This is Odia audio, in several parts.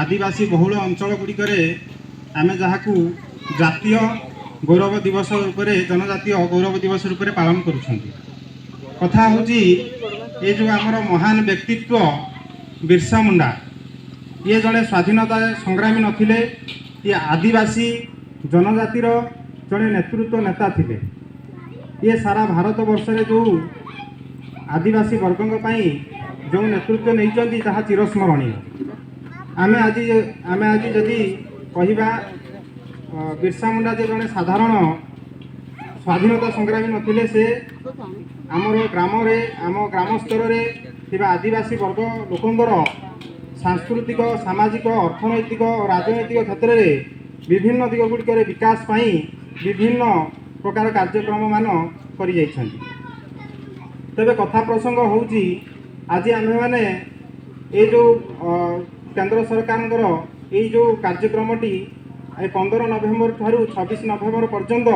ଆଦିବାସୀ ବହୁଳ ଅଞ୍ଚଳ ଗୁଡ଼ିକରେ ଆମେ ଯାହାକୁ ଜାତୀୟ ଗୌରବ ଦିବସ ରୂପରେ, ଜନଜାତୀୟ ଗୌରବ ଦିବସ ରୂପରେ ପାଳନ କରୁଛନ୍ତି। କଥା ହେଉଛି, ଏ ଯେଉଁ ଆମର ମହାନ ବ୍ୟକ୍ତିତ୍ୱ ବିର୍ସା ମୁଣ୍ଡା, ଇଏ ଜଣେ ସ୍ୱାଧୀନତା ସଂଗ୍ରାମୀ ନଥିଲେ, ଇଏ ଆଦିବାସୀ ଜନଜାତିର ଜଣେ ନେତୃତ୍ୱ ନେତା ଥିଲେ। ଇଏ ସାରା ଭାରତ ବର୍ଷରେ ଯେଉଁ ଆଦିବାସୀ ବର୍ଗଙ୍କ ପାଇଁ ଯେଉଁ ନେତୃତ୍ୱ ନେଇଛନ୍ତି, ତାହା ଚିରସ୍ମରଣୀୟ। ଆମେ ଆଜି ଯଦି କହିବା, ବିର୍ସା ମୁଣ୍ଡା ଯେ ଜଣେ ସାଧାରଣ ସ୍ୱାଧୀନତା ସଂଗ୍ରାମୀ ନଥିଲେ, ସେ ଆମର ଗ୍ରାମରେ, ଆମ ଗ୍ରାମ ସ୍ତରରେ ଥିବା ଆଦିବାସୀ ବର୍ଗ ଲୋକଙ୍କର ସାଂସ୍କୃତିକ, ସାମାଜିକ, ଅର୍ଥନୈତିକ ଓ ରାଜନୈତିକ କ୍ଷେତ୍ରରେ ବିଭିନ୍ନ ଦିଗ ଗୁଡ଼ିକରେ ବିକାଶ ପାଇଁ ବିଭିନ୍ନ ପ୍ରକାର କାର୍ଯ୍ୟକ୍ରମମାନ କରିଯାଇଛନ୍ତି। ତେବେ କଥା ପ୍ରସଙ୍ଗ ହେଉଛି, ଆଜି ଆମ୍ଭେମାନେ ଏଇ ଯେଉଁ କେନ୍ଦ୍ର ସରକାରଙ୍କର ଏଇ ଯେଉଁ କାର୍ଯ୍ୟକ୍ରମଟି ଏ 15 ନଭେମ୍ବର ଠାରୁ 26 ନଭେମ୍ବର ପର୍ଯ୍ୟନ୍ତ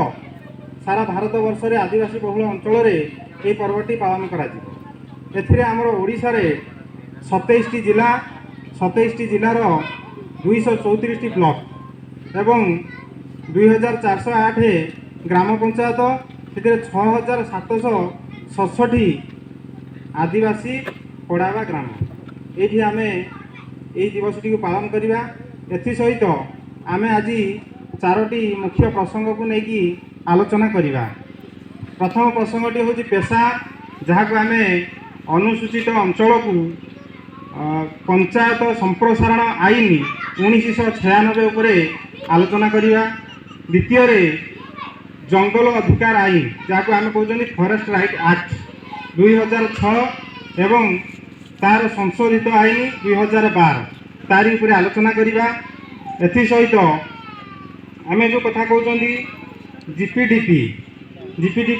ସାରା ଭାରତ ବର୍ଷରେ ଆଦିବାସୀ ବହୁଳ ଅଞ୍ଚଳରେ ଏହି ପର୍ବଟି ପାଳନ କରାଯିବ। ଏଥିରେ ଆମର ଓଡ଼ିଶାରେ 27ଟି ଜିଲ୍ଲା, 27ଟି ଜିଲ୍ଲାର 234ଟି ବ୍ଲକ ଏବଂ 2408 ଗ୍ରାମ ପଞ୍ଚାୟତ, ସେଥିରେ 6767 ଆଦିବାସୀ ପଡ଼ା ବା ଗ୍ରାମ, ଏଇଠି ଆମେ ଏଇ ଦିବସଟିକୁ ପାଳନ କରିବା। ଏଥିସହିତ ଆମେ ଆଜି ଚାରୋଟି ମୁଖ୍ୟ ପ୍ରସଙ୍ଗକୁ ନେଇକି ଆଲୋଚନା କରିବା। ପ୍ରଥମ ପ୍ରସଙ୍ଗଟି ହେଉଛି ପେସା, ଯାହାକୁ ଆମେ ଅନୁସୂଚିତ ଅଞ୍ଚଳକୁ ପଞ୍ଚାୟତ ସମ୍ପ୍ରସାରଣ ଆଇନ 1996 ଉପରେ ଆଲୋଚନା କରିବା। ଦ୍ୱିତୀୟରେ ଜଙ୍ଗଲ ଅଧିକାର ଆଇନ, ଯାହାକୁ ଆମେ କହୁଛନ୍ତି ଫରେଷ୍ଟ ରାଇଟ୍ ଆକ୍ଟ 2006 ଏବଂ ତାର ସଂଶୋଧିତ ଆଇନ 2012, ତାରି ଉପରେ ଆଲୋଚନା କରିବା। ଏଥିସହିତ ଆମେ ଯେଉଁ କଥା କହୁଛନ୍ତି ଜିପିଡିପି, ଜିପିଡିପି